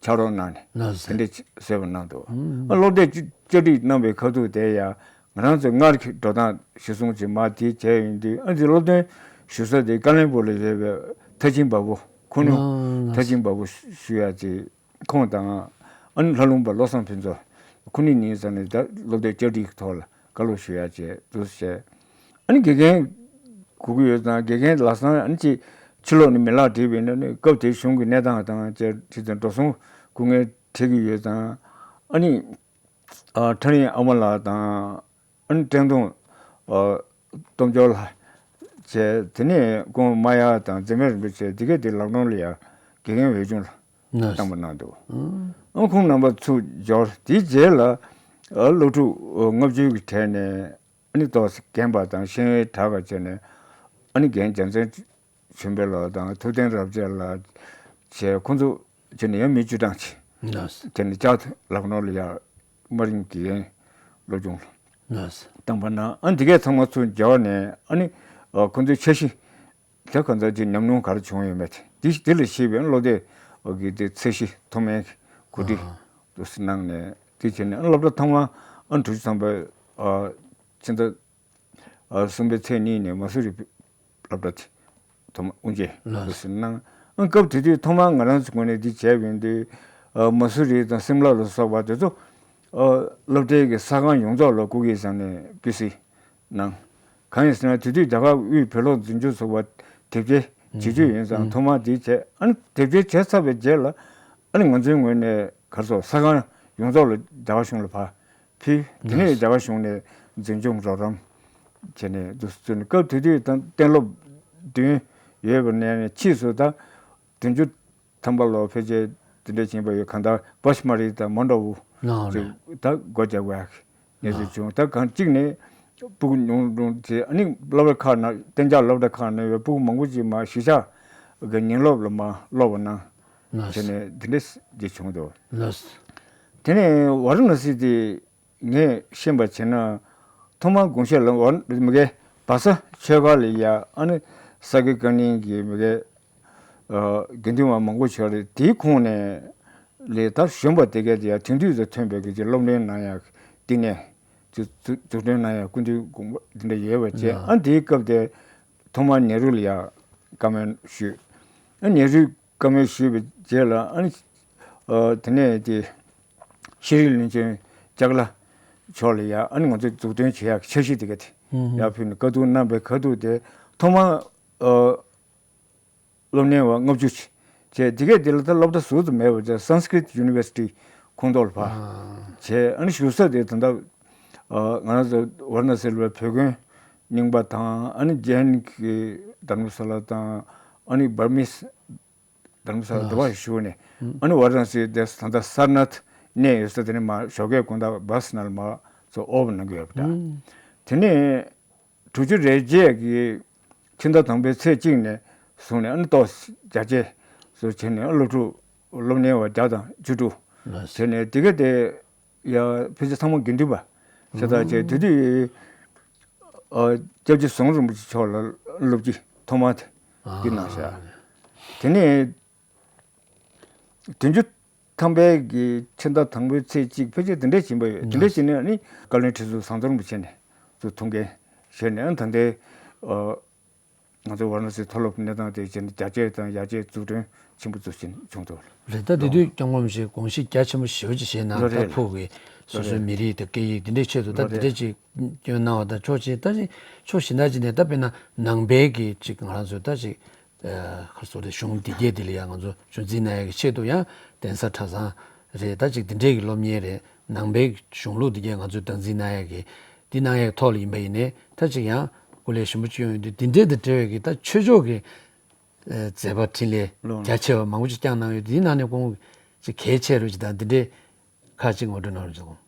ཕྱག་རོགས་གནང་ནས་དེ་འདྲས་བཟོས་པ་གནང་འདུག་ཨ་སློབ་དེབ་བསྐྱར་བསྒྲིགས་གནང་བའི་ཁ་ཐུག་དེ་ཡ་ང་རང་ཚོས་སྔར་གྱི་འགྲོ་སྟངས་གཞིར་བཟུང་བྱས་མར་དེ་བྱས་ཡོང་དུས། ཨ་འདི་སློབ་སྟོན་ཞུ་ས་དེ་ཀ་བློན་སྦུག་ལ་ཡོད་པའི་མཐར་ཕྱིན་པ་པོ། ཁུ་ནུ་མཐར་ཕྱིན་པ་པོ་ཞུ་ཡ་དེ། ཁོང་དང་ཨ་ནི་ལྷ་ལུང་པ་བློ་བཟང་ཕུན་ཚོགས། ཁོ་གཉིས་ཡིན་ཙང་ནས་ད་སློབ་དེབ་བསྐྱར་བསྒྲིགས་ཐོག་ལ་བཀའ་སློབ་ཞུ་ཡ་བྱས་འདུག་བྱས། ཨ་ནི་དགེ་རྒན་དགོས་ཀྱི་ཡོད་ཙང་དགེ་རྒན་ལམ་སང་ཨ་ནི་ཅིག་ཕྱི་ལོགས་ནས་མི་ལག་བསྒྲིགས་པ་ཡིན་ན་ནི་སྐབས་དེའི་གཞུང་གི་གནས་སྟངས་དང་བཅས་བྱས་ཙང་འགྲོ་སོང་སྐུ་ངལ་འཕྲད་ཀྱི་ཡོད་ཙང་། ཨ་ནི་ཨ་ཁྲ་རིང་ཨ་མ་ལགས་དང་། ཨ་ནི་བཀྲས་མཐོང་ཨ་སྟོབས་འབྱོར་ལགས་བཅས། དེ་ནས་ཀོང་མ་ཡ་དང་འཛད་མེད་རིན་པོ་ཆེ་དེ་གས་དེ་ལམ་ནོར་ལ་ཡ་དགེ་རྒན་འོས་སྦྱོང་ལ་ལགས། བཏང་པ་གནང་འདུག་ཨ་ཁོང་རྣམ་པ་ཚུར་འབྱོར། དེའི་རྗེས་ལ་ཨ་སློབ་ཕྲུག་ཨ་ལྔ་བཅུ་གི་གྲས་ནས་ཨ་ནི་ཏོག་ཙམ་རྒན་པ་དང་ཤེས་ཡོན་དྲག་པ་བྱས་ནས། ཨ་ནི་རྒན་རྒྱལ་མཚན་ཆོས་འཕེལ་ལགས་དང་ཐུབ་བསྟན་རབ་རྒྱས་ལགས་བཅས་ཁོང་ཚོ་བྱས་ནས་ཡང་མི་བཅུ་གྲངས་ཅིག་ལགས། བྱས་ནས་བསྐྱར་དུ་ལམ་ནོར་ལ་ཡ་དམའ་རིམ་དགེ་རྒན་སློབ་སྦྱོང་ལ་ལགས། བཏང་པ་གནང་། ཨ་འདི་གས་ཚང་མ་ཚུར་འབྱོར་ནས། ཨ་ནི་ཨ་ཁོང་ཚོའི་འཆར་གཞི་དེ་གང་ཙམ་ཅིག་ཉམས་མྱོང་ག་རེ་བྱུང་ཡོད་མེད་དེ་དེ་ལ་གཞིགས་པའི་སློབ་དེབ་ཀྱི་དེ་ཚད་གཞི་མཐོ་དམན་གྱི་གོ་སྒྲིག་ཨ་དུ་གནང་ནས། དེ་བྱས་ནས་ཨ་སློབ་གྲྭ་ཐོག་མ་ཨ་དྲུག་ཅུ་ཐམ་པ་ཨ་ཕྱི་ཟླ་ཨ་གསུམ་པའི་ཚེས་གཉིས་ནས་མ་སུ་རི་སློབ་གྲྭ་དེ་ཐོག་མ་དབུ་འབྱེད་ལགས། དུ་གནང་། ཨ་སྐབས་དེ་དུས་ཐོག་མར་ང་རང་ཚོའི་ངོས་ནས་འདི་བྱས་པ་ཡིན་དུས། ཨ་མ་སུ་རི་དང་སིམ་ལ་ལ་སོགས་པ་དེ་ཚོ་ཨ་སློབ་གྲྭའི་གི་ས་ཁང་ཡོངས་རྫོགས་ལ་སྐུ་སྒེར་བཟང་ནས་སྤུས་གཟིགས་གནང་། གང་ཡིན་ཟེར་ན་དེ་དུས་རྒྱ་གར་དབུས་བོད་སློབ་འཛིན་སྐྱོང་ཚོགས་པ་དེབ་སྐྱེལ་བྱེད་རྒྱུ་ཡིན་ཙང་། ཐོག་མར་དེ་བྱས། ཨ་ནི་དེབ་སྐྱེལ་བྱས་ཚར་བའི་རྗེས་ལ་ཨ་ནི་ང་ཚོའི་ངོས་ནས་ག་རེ་ཟེར། ས་ཁང་ཡོངས་རྫོགས་ལ་རྒྱ་གར་གཞུང་ལ་ཕར་ཕུལ། དེ་ནས་རྒྱ་གར་གཞུང་ནས་འཛིན་སྐྱོང་རོགས་རམ་བྱས་ནས་འདུག་སེ་བཙུགས་ནས། སྐབས་དེ་དུས་ད་གཏན་སློབ་བདུན་ཡོད་པ་ནས་ཕྱིས་སུ་ད་ བདུན་ཅུ་ཐམ་པ་ལོ་ཕལ་ཆེར་དེ་འདྲ་ཕྱིན་པ་ཡོད། གང་ལྟར་བྷ་ཤ་མ་རི་དང་མོན་ཌོ་ཝུ་ཨ་ཅིག་ད་སྒོ་རྒྱག་དགོས་ཡག་གནས་ཚུལ་བྱུང་། ད་གང་གཅིག་ནས་སྤུ་གུ་ཉུང་ཉུང་བྱས། ཨ་ནི་སློབ་གྲྭ་ཁག་ནང་གཏན་འཇགས་སློབ་གྲྭ་ཁག་ནང་ཡོད་སྤུ་གུ་མང་པོ་ཅིག་མར་གཞིས་ཆགས་ཀྱི་ཉིན་སློབ་ལ་མར་སློབ་པ་གནང་བྱས་ནས་དེ་འདྲ་ཅིག་བྱུང་འདུག། དེ་ནས་ཝཱ་ར་ཎ་སི་དེ་ངས་ཤེས་པ་བྱས་ན་ཐོག་མར་དགོངས་བཞེས་ལ་ཝཱ་མི་གའི་བ་ས་ཆོས་སྒར་ལ་ཡ་ཨ་ནི་ས་དགེ་བཀའ་རྙིང་གི་མི་གའི་དགེ་འདུན་པ་མང་པོ་བྱུང་རེད། དེའི་ཁོངས་ནས་ལས་ད་གཞོན་པ་དེ་གས་དེ་ཡང་དེང་དུས་སུ་ཐོན་པའི་གི་སློབ་གཉེར་གནང་ཡག་བསྟི་གནས་འཛུགས་འཛུགས་སྐྲུན་གནང་ཡག་སྐུ་མདུན་དགོངས་པ་འདི་འདྲ་ཡོད་པ་བྱས། ཨ་དེའི་སྐབས་དེ་ཐོག་མར་ནེ་རུ་ལ་ཡང་བཀའ་མོལ་ཞུས། ཨ་ནེ་རུས་བཀའ་མོལ་ཞུས་པའི་རྗེས་ལ་ཨ་ནི་དེ་ནས་དེ་ཤེས་རིག་བློན་ཆེན་ལྕགས་ལ་མཆོག་ལ་ཡང་ཨ་ནི་ང་ཚོས་འཛུགས་སྐྲུན་བྱེད་ཡག་འཆར་གཞི་དེ་ག་དེ་ཡར་ཕུལ་ནས་བཀའ་བསྡུར་གནང་བའི་ཁ་ཐུག་དེ་ཐོག་མར་སློབ་གཉེར་བ་ལྔ་བཅུ་བྱས། དེ་གས་དེ་ལ་ད་སློབ་གྲྭ་ཟུར་དུ་མེད་པ་བྱས། Sanskrit University ཁོངས་གཏོགས་ལ་ཕར་བྱས། ཨ་ནི་བཞུགས་ས་དེ་ད་ལྟ་ང་རང་ཚོ་ཝཱ་ར་ཎ་སི་ལ་བོད་དགོན་རྙིང་པ་དང་། ཨ་ནི་ཇེན་གྱི་དྷརྨ་ས་ལ་དང་། ཨ་ནི་བར་མིས་དྷརྨ་ས་ལ་དེ་བ་བཞུགས་ནས། ཨ་ནི་ཝཱ་ར་ཎ་སི་དེ་ད་ལྟ་སར་ནཱཐ་གནས་ཡོད་ས་དེ་ནས་མར་ཞོགས་ཀས་དགོང་དག་བྷ་སི་ནང་ལ་མར་ཚུར་འོབས་གནང་གི་ཡོད་པ་འདྲ། དེ་ནས་དྲུག་ཅུ་རེ་བརྒྱད་ཀྱི་ཕྱི་ཟླ་དང་པོའི་ཚེས་གཅིག་ནས་བཟུང་ནས་ཨ་ནི་ཏོག་རྒྱ་ཆེ་བཟོ་བྱས་ནས་སློབ་ཕྲུག་སློབ་གཉེར་བ་བརྒྱ་དང་བཅུ་དྲུག་བྱས་ནས་དེ་ག་དེ་ཡ་ཕལ་ཆེར་ཚང་མ་དགེ་འདུན་པ་ཤ་སྟག་བྱས། དེ་དུས་ཨ་སྐྱབས་རྗེ་ཟམ་གདོང་རིན་པོ་ཆེ་མཆོག་ལ་སློབ་སྤྱི་ཐོག་མ་དེ་གནང་ཤག། དེ་ནས་བདུན་ཅུ་ཐམ་པའི་གི་ཕྱི་ཟླ་དང་པོའི་ཚེས་གཅིག་ཕལ་ཆེར་དེ་འདྲས་ཕྱིན་པ་ཡོད། དེ་འདྲས་ཕྱིན་ནས་ཨ་ནི་བཀའ་བློན་ཁྲི་ཟུར་ཟམ་གདོང་རིན་པོ་ཆེ་ནས་ཚུར་ཐུགས་འགན་བཞེས་ནས་ཨ་ནི་ད་ལྟའི་ང་ཚོ་ཝཱ་ར་ཎ་སིའི་མཐོ་སློབ་གནས་སྟངས་དེ་བྱས་ནས་རྒྱ་ཆེ་དང་ཡར་རྒྱས་འཛུགས་སྐྲུན་ཆེན་པོ་བྱུང་འདུག། རེད། ད་དེ་དུས་སྐྱབས་མགོན་རིན་པོ་ཆེས་དགོངས་བཞེས་རྒྱ་ཆེན་པོ་ཞེ་པོ་ཅིག་བཞེས་གནང་། ད་ཕུགས་ཀྱི་སོ་སོའི་མི་རིགས་དང་སྐད་ཡིག་འདི་འདྲའི་ཆེད་དུ་ད་འདི་འདྲས་ཅིག་བསྐྱོན་གནང་བ་དང་། ཕྱོགས་གཅིག་ད་ཅིག་ཕྱོགས་གཞན་དག་ཅིག་ནས་ད་དཔེར་ན་ནང་པའི་གི་ཅིག་ང་རང་ཚོའི་ད་ཅིག་ཨ་ག་རེ་ཟེར་དགོས་རེད། གཞུང་འདི་གས་འདི་ལ་ཡང་ང་ཚོ་གཞུང་འཛིན་གནང་ཡག་གི་ཆེད་དུ་ཡང་གདན་ས་གྲྭ་ཚང་རེད། ད་ཅིག་འདི་འདྲས་ཀྱི་སློབ་གཉེར་རེད། ནང་པའི་གཞུང་ལུགས་འདི་གས་ང་ཚོས་སྟངས་འཛིན་གནང་ཡག་གི་འདི་གནང་ཡག་ཐོག་ལ་ཡིན་པ་ཡིན་ནའི་ད་ཅིག་ཡང་སྐུ་ལས་ཞིབ་མོ་ཅིག་ཡོང་ཡོང་དུས་འདི་འདྲས་དང་འབྲེལ་བའི་གི་ད་ཆོས་ཕྱོགས་ཀྱི་ཨ་མཛད་པ་འཕྲིན་ལས་རྒྱ་ཆེ་བ་མང་པོ་ཅིག་བསྐྱངས་གནང་ཡོད། འདིའི་ནང་ནས་ཁོང་ཅིག་གལ་ཆེ་རུ་ཅིག་དང་འདི་འདྲས་ཁག་ཅིག་ངོ་སྤྲོད་གནང་རོགས་གྱིས།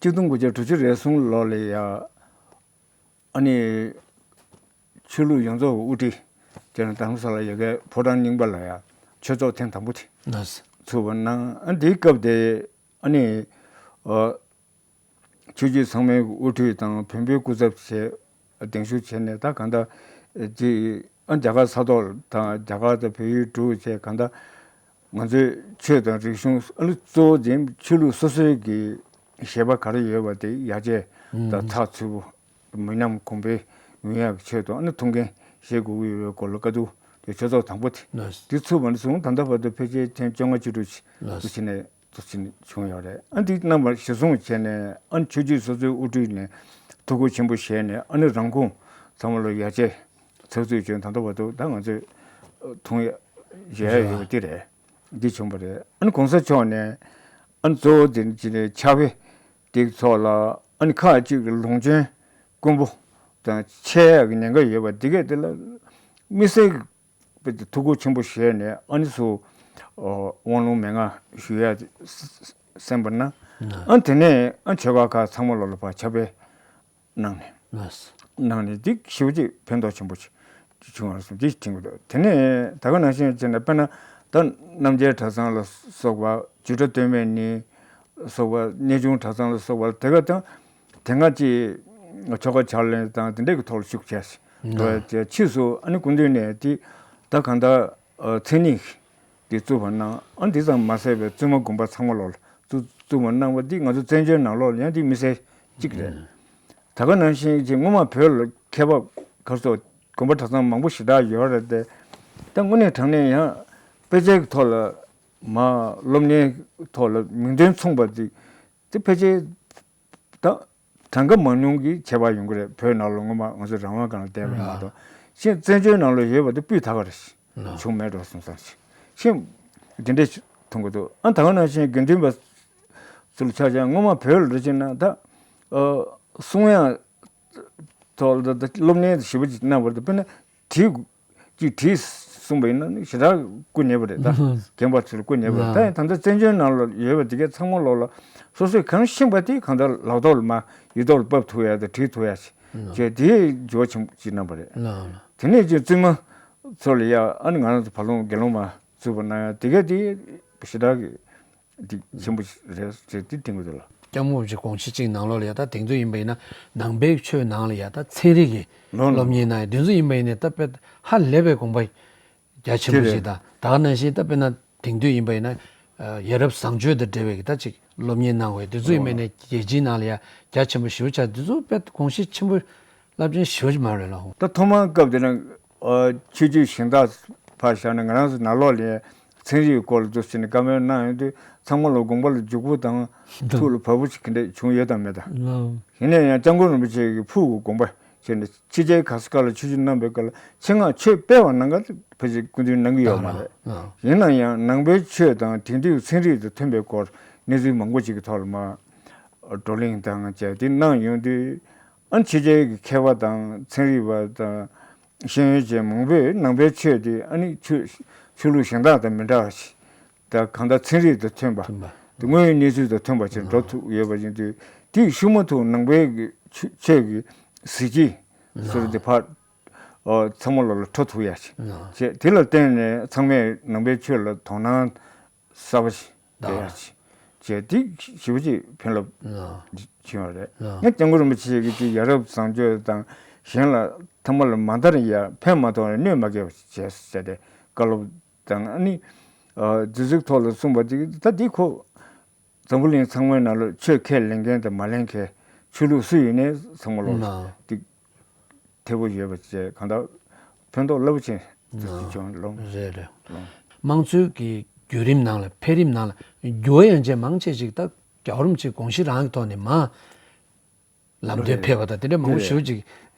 གཅིག་སྟོང་དགུ་བརྒྱ་དྲུག་ཅུ་རེ་གསུམ་ལོ་ལ་ཡ་ཨ་ནི་ཆོས་ལུགས་ཡོངས་རྫོགས་ཀྱི་དབུ་ཁྲིད་བྱས་ནས་རྡ་རམ་ས་ལ་ཡ་གའི་ཕོ་བྲང་རྙིང་པ་ལ་ཡ་ཆོས་ཚོགས་ཐེངས་དང་པོ་དེ་ཚུགས་པ་གནང་། ཨ་འདིའི་སྐབས་དེ་ཨ་ནི་ཨ་ཆོས་བརྒྱུད་ཚང་མའི་དབུ་ཁྲིད་དང་བོན་པོའི་སྐུ་ཚབ་བྱས་གདན་ཞུ་བྱས་ནས། ད་གང་ལྟར་ཅིག་ཨ་རྒྱ་གར་ས་ཐོག་དང་རྒྱ་གར་དང་བལ་ཡུལ་དྲུག་བྱས། གང་ལྟར་ང་ཚོའི་ཆོས་དང་རིག་གཞུང་ཨ་ནི་གཙོ་བོ་དེ་ཆོས་ལུགས་སོ་སོའི་གི་བཞེད་པ་ག་རེ་ཡོད་པ་དེ་ཡར་རྒྱས་དང་ཚགས་ཚུད་པོ་མི་ཉམས་གོང་འཕེལ་ཡོང་ཡག་གི་ཆེད་དུ་ཨ་ནི་ཐུགས་འགན་བཞེས་དགོས་ཀྱི་ཡོད་པའི་སྐོར་ལ་བཀའ་བསྡུར་དེ་ཆོས་ཚོགས་དང་པོ་དེ་དེ་ཚུགས་པ་ནས་བཟུང་ད་ལྟ་བར་དུ་ཕལ་ཆེར་ཐེངས་བཅོ་ལྔ་བཅུ་དྲུག་ཅིག་ལ་ཕྱིན་ནས་ཚོགས་ཆེན་བྱུང་ཡོད་རེད། ཨ་འདི་རྣམ་པ་གཞིར་བཟུང་བྱས་ནས་ཨ་ནི་ཆོས་བརྒྱུད་སོ་སོའི་དབུ་ཁྲིད་ནས་ཐུགས་ཁུར་ཆེན་པོ་བཞེས་ནས་ཨ་ནི་རང་ཁོངས་ཚང་མ་ལ་ཡར་རྒྱས་ཚགས་ཚུད་བྱུང་། ད་ལྟ་བར་དུ་ད་ང་ཚོས་མཐོང་ཡ་མཇལ་ཡ་ཡོད་པ་དེ་རེད། འདི་བྱུང་བ་རེད། ཨ་ནི་གོང་ས་མཆོག་ནས་ཨ་ནི་གཙོ་བོ་དེ་ནི་ཕྱག་དཔེ་དེ་ཚོགས་ལ་ཨ་ནི་ཁག་ཅིག་གི་ལུང་སྟོན་དཀོན་པོ་དང་འཆད་ཡག་གི་ཉེན་ཁ་ཡོད་པ་དེ་གས་དེ་ལ་དམིགས་བསལ་གྱི་ཐུགས་ཁུར་ཆེན་པོ་བཞེས་ནས་ཨ་ནི་སུ་དབང་ལུང་མན་ངག་ཞུ་ཡ་གསན་པ་ན་ཨ་ནི་དེ་ནས་ཨ་ནི་ཆོས་ཁང་ཁག་ཚང་མ་ལོག་ལ་ཕར་ཕྱག་དཔེ་གནང་ནས། ལགས། གནང་ནས་འདི་ཞེ་པོ་ཅིག་ཕན་ཐོགས་ཆེན་པོ་ཅིག་བྱུང་བ་རེད་འདི་དྲན་གྱི་འདུག། དེ་ནས་ད་ག་ནང་བཞིན་བྱས་ནས་དཔེར་ན་ད་རྣམ་རྒྱལ་གྲྭ་ཚང་ལ་སོགས་པ། བརྒྱུད་གྲྭ་སྟོད་སྨད་ནས་སོགས་པ། གནས་ཆུང་གྲྭ་ཚང་ལ་སོགས་པ་དེ་ག་དང་དེ་སྔ་ཅིག་ཆོ་ག་ཕྱག་ལེན་དང་དེ་འདྲས་ཀྱི་ཐོག་ལ་ཞུགས་བྱས་ཤིང་། ཕྱིས་སུ་ཨ་ནི་སྐུ་མདུན་ནས་དེ་ད་གང་ལྟར་མཚན་ཉིད་དེ་བཙུགས་པ་གནང་། ཨ་འདི་ཙམ་མ་ཟད་པའི་བཙུན་མ་དགོན་པ་ཚང་མ་ལོག་ལ་བཙུགས་བཙུགས་པ་གནང་བ་འདི་ང་ཚོ་བཙན་བྱོལ་ནང་ལོགས་ལ་ཡང་འདི་དམིགས་བསལ་གཅིག་རེད། ད་ག་ནང་བཞིན་གྱི་སྔོན་མ་བོད་ལ་མཁས་པ་ག་རེ་ཟེར་དགོན་པ་གྲྭ་ཚང་མང་པོ་ཞེ་དྲག་ཡོད་རེད་དེ། ད་དངོས་གནས་དྲང་གནས་ཡང་དཔེ་ཆའི་ཐོག་ལ་མ་སློབ་གཉེར་ཐོག་ལ་མིང་དོན་མཚུངས་པ་དེ་དེ་ཕལ་ཆེར་ད་གྲངས་ཀ་མང་ཉུང་གི་ཁྱད་པར་ཡོང་གི་རེད། བོད་ནང་ལ་སྔོན་མ་ང་ཚོ་རང་དབང་སྒང་ལ་བསྡད་པ་མ་གཏོགས་ཤིང་བཙན་བྱོལ་ནང་ལ་ཡོད་པ་དེ་སྤུས་དག་པ་རེད། བྱུང་མེད་འགྲོ་སོང་ཙང་ཤིང་འདི་འདྲས་མཐོང་གི་འདུག། ཨ་ད་ག་ནང་བཞིན་དགེ་འདུན་པ་ཚོ་ལ་ཆ་བཞག་སྔོན་མ་བོད་ལ་རེ་བྱས་ན་ད་གསུང་དབྱངས་ཐོག་ལ་ད་སློབ་གཉེར་ཞེ་པོ་ཅིག་གནང་བར་དུ་དཔེར་ན་བྲིས་ཀྱི་བྲིས་ གསུངས་པ་ཡིན་ན་ནི་ཞེ་དྲག་སྐུ་ཉེ་བ་རེད་ད། རྒན་པ་ཚོ་ལ་སྐུ་ཉེ་བ་རེད་ད། ཡང་ད་ལྟ་བཙན་བྱོལ་ནང་ལ་ཡོད་པ་དེ་གའི་ཚང་མ་ལོག་ལ་སོ་སོས་གང་ཤེས་པ་དེ་གང་ལྟར་ལག་ཐོག་ལ་མ་ཡིག་ཐོག་ལ་ཕབ་ཐུབ་ཡ་དང་བྲིས་ཐུབ་ཡ་ཞིག་བྱས་དེའི་འགྱུར་བ་ཆེན་པོ་ཅིག་གནང་བ་རེད། དེ་ནས་ཀྱི་བཙུན་མ་ཚོ་ལ་ཡ་ཨ་ནི་ང་རང་ཚོ་བར་ལུང་དགེ་སློང་མ་བཙུགས་པ་གནང་ཡ་དེ་ག་དེ་ཞེ་དྲག་གི་འདི་ཆེན་པོ་རེད་ཟེར་དེ་དྲན་གྱི་འདུག་ལ། སྐྱབས་མགོན་རིན་པོ་ཆེ་དགོངས་གཞི་གཅིག་ནང་ལོགས་ལ་ཡ་ད་དེང་དུས་ཡིན་པ་ཡིན་ན་ནང་པའི་ཆོས་ནང་ལ་ཡ་ད་ཚན་རིག་གི་ལོ་ལོ། སློབ་གཉེར་གནང་ཡ་དེ་ཚོ་ཡིན་པ་ཡིན་ནའི་ད་དཔེ་ཧ་ལས་པའི་དགོངས་པ་རྒྱ་ཆེན་པོ་དེ་ཞིག་རེད། ད་ད་ག་ནང་བཞིན་ད་དཔེར་ན་དེང་དུས་ཡིན་པ་ཡིན་ན་ཡ་རབས་བཟང་སྤྱོད་དང་འབྲེལ་བའི་ད་ཅིག་སློབ་གཉེར་གནང་བའི་དེ་ཚོ་ཡིན་པ་ཡིན་ན་རྒྱལ་སྤྱིའི་ནང་ལ་ཡ་རྒྱ་ཆེན་པོ་ཞེ་པོ་ཆགས་དེ་ཚོ་དཔེ་དགོངས་གཞི་ཆེན་པོ་རླབས་ཆེན་ཞེ་པོ་ཅིག་མ་རེད་ལ། ད་ཐོག་མར་སྐབས་དེ་ན་ཨ་ཆོས་བརྒྱུད་གཞན་དག་ཕར་བཞག་ན་ང་རང་ཚོ་ནང་ལོགས་ལ་ཚན་རིག་གི་སྐོར་ལ་འདུག་ཟེར་ནས་བཀའ་མོལ་གནང་ཡོང་དུས་ཚང་མ་ལ་དགོངས་པ་ལ་འཇུག་པོ་དང་ཐུགས་ལ་བབས་པོ་ཞིག་གི་འདྲ་བྱུང་ཡོད་དམ་མེད་དམ། ཡིན་ན་ཡང་སྐྱབས་མགོན་རིན་པོ་ཆེ་གི་ཕུགས་ཀྱི་དགོངས་པ་བྱས་ནས་ཕྱི་རྒྱལ་ག་ས་ག་ལ་ཆོས་བརྒྱུད་གནང་བའི་སྐབས་ལ་ཆེད་མངགས་ཆོས་སྤེལ་བ་གནང་ག་ཕལ་ཆེར་སྐུ་མདུན་གནང་གི་ཡོད་མ་རེད། ཡིན་ན་ཡང་ནང་པའི་ཆོས་དང་དེང་དུས་ཚན་རིག་དང་མཐུན་པའི་སྐོར་གནས་ཚུལ་མང་པོ་ཞིག་གི་ཐོག་ལ་མ་བགྲོ་གླེང་དང་བཅས་དེ་གནང་ཡོང་དུས་ཨ་ཕྱི་རྒྱལ་གྱི་མཁས་པ་དང་ཚན་རིག་པ་དང་ཤེས་ཡོན་ཅན་མང་པོས་ནང་པའི་ཆོས་དེ་ཨ་ནི་ཆོས་ཆོས་ལུགས་གཞན་དག་དང་མི་འདྲ་བ་ཞིག་དང་གང་ལྟར་ཚན་རིག་དང་མཐུན་པ་མཐུན་པ། དེ་དངོས་ཡོད་གནས་ཚུལ་དང་མཐུན་པ་ཞིག་འགྲོ་ཐུབ་ཡོད་པ་ཡིན་དུས་དེ་ཤུགས་མ་ཐུག་ནང་པའི་གི་ཆོས་ཆོས་ཀྱི་གཟི་བརྗིད་ཟེར་དེ་ཕར་ཨོ་ཚང་མ་ལོག་ལ་འཕྲོ་ཐུབ་ཡ་ཞིག་བྱས་དེ་ལ་བརྟེན་ནས་ཚང་མས་ནང་པའི་ཆོས་ལ་དོ་སྣང་གསར་པ་ཞིག་སྤེལ་ཡ་ཕྱིན་ཅི་དེ་ཞེ་པོ་ཅིག་ཕན་རླབས་ཕྱིན་པ་རེད། ངས་སྐྱབས་མགོན་རིན་པོ་ཆེ་གི་ཅིག་ཡ་རབས་བཟང་སྤྱོད་དང་གཞན་ལ་ཐ་མ་ལ་མ་མཐར་ཡ་ཕན་མ་ཐོགས་ནས་གནོད་མ་སྐྱེལ་བ་ཞིག་བྱས་ཟེར་ཏེ་བཀའ་སློབ་དང་ཨ་ནི་འདི་ཚོའི་ཐོག་ལ་གསུངས་པ་ཅིག་ད་འདི་ཁོ་འཛམ་བུ་གླིང་ཚང་མའི་ནང་ལ་ཆོས་ཁས་ལེན་མཁན་དང་མ་ལེན་མཁན་ཆོས་ལུགས་སུ་ཡིན་ནའི་ཚང་མ་ལོག་ཏིག་ཐེ་བོ་ཡོད་པ་བཅས་གང་ལྟར་ཕན་ཐོགས་རླབས་ཆེན་ཞིག་བྱུང་ལོང་། རེད་རེད། དམངས་གཙོའི་གི་བརྒྱུད་རིམ་ནང་ལ་འཕེལ་རིམ་ནང་ལ་འགྱུར་བ་ཡོང་ཆེད་མང་ཆེ་ཞིག་ད་རྒྱལ་བ་རིན་པོ་ཆེའི་དགོངས་གཞི་རང་གི་ཐོག་ནས་མ་ལམ་སྟོན་ཕེབས་པ་དང་དེ་འདྲ་མང་པོ་ཞེ་པོ་ཅིག་